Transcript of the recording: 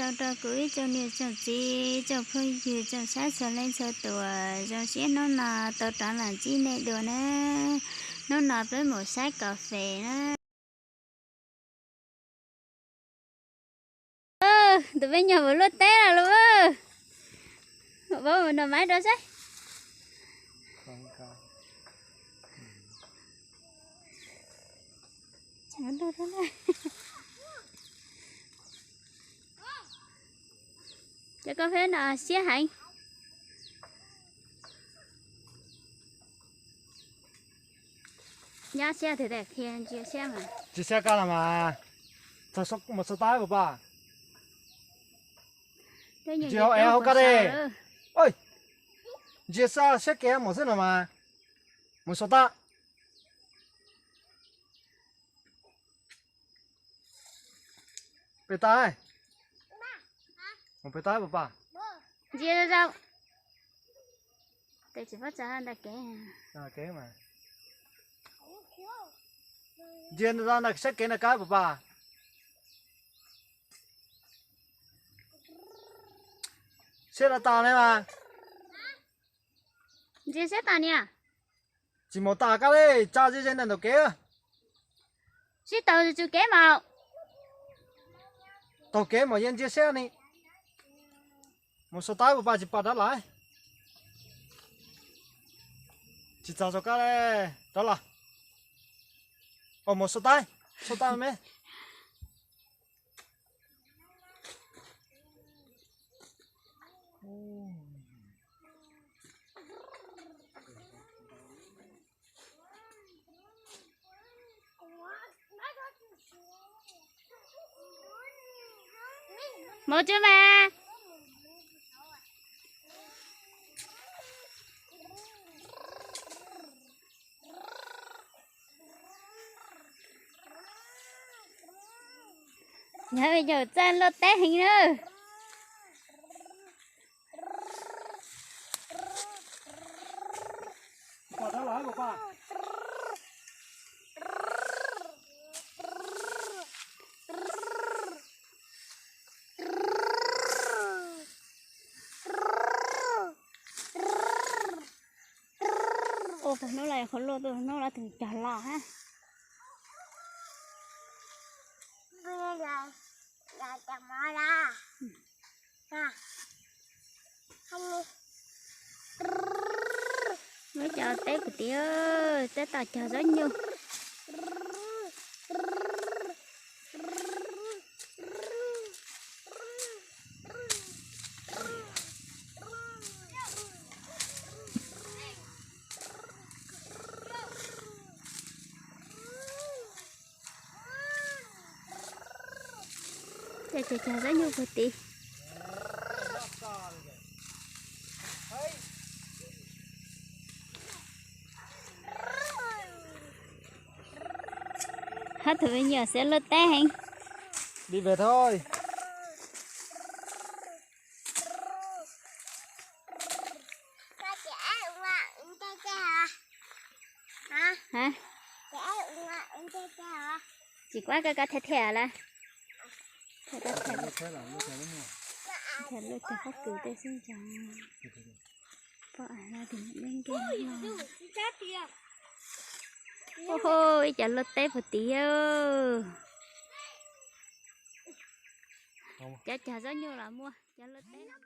Tau rau kuv ib tsoom niam tsoom txiv, tsoom phooj ywg, tsoom saib txhua leej txhua tus, zoo siab hnub no tau rov los ntsib nej dua na. Hnub no peb mus saib kas fes na. Tus me nyuam mus luaj teb los lawm. Paub mus nrog maiv rau saib. Cov kas fes no siab heev. Nyob siab, ntsia siab mas. Ntsia siab kab los mas. Mus xov tab puas pom? Ntsia hauv ev hauv kab dej. Ntsia siab kev mus xwb no mas. Mus xov tab. Pem tas, mus pem tas puas pom? Ntsia rau, tes tsis paub txog ntawm kev. Ntsia rau ntawm siab kev ntawm kab puas pom? Siab rau tas ne mas. Ntsia siab tas niam. Tsis mus tas kab li, tsa ze ze ntawm ntaum kev. Sib taus tsum kev mas. Taug kev mas yeej ntsia siab ni. Mus xov tab puas pom, tsis pom rov los. Tsis txog xov kab li, rov los. Mus xov tab, xov tab me. Mus tso mas. Yog me nyuam txawj luaj teb heev na. Ua tus hnub los qhov luaj, tus hnub los tus cog los hab. Muab cov teb puag tid, teb tom cog zaub nyuj. Cog cog zaub nyuj puag tid. Hab tus me nyuam siab luaj teb heev. Đi về thôi. Hab, tsis kuab koj, koj thiaj thiaj lawm. Thiaj luaj cog pob kws tej xwb ntag. Pob av no tus deb nkej no. Ib cov luaj teb puag tid. Cov cog zaub nyuj los muaj, cov luaj teb.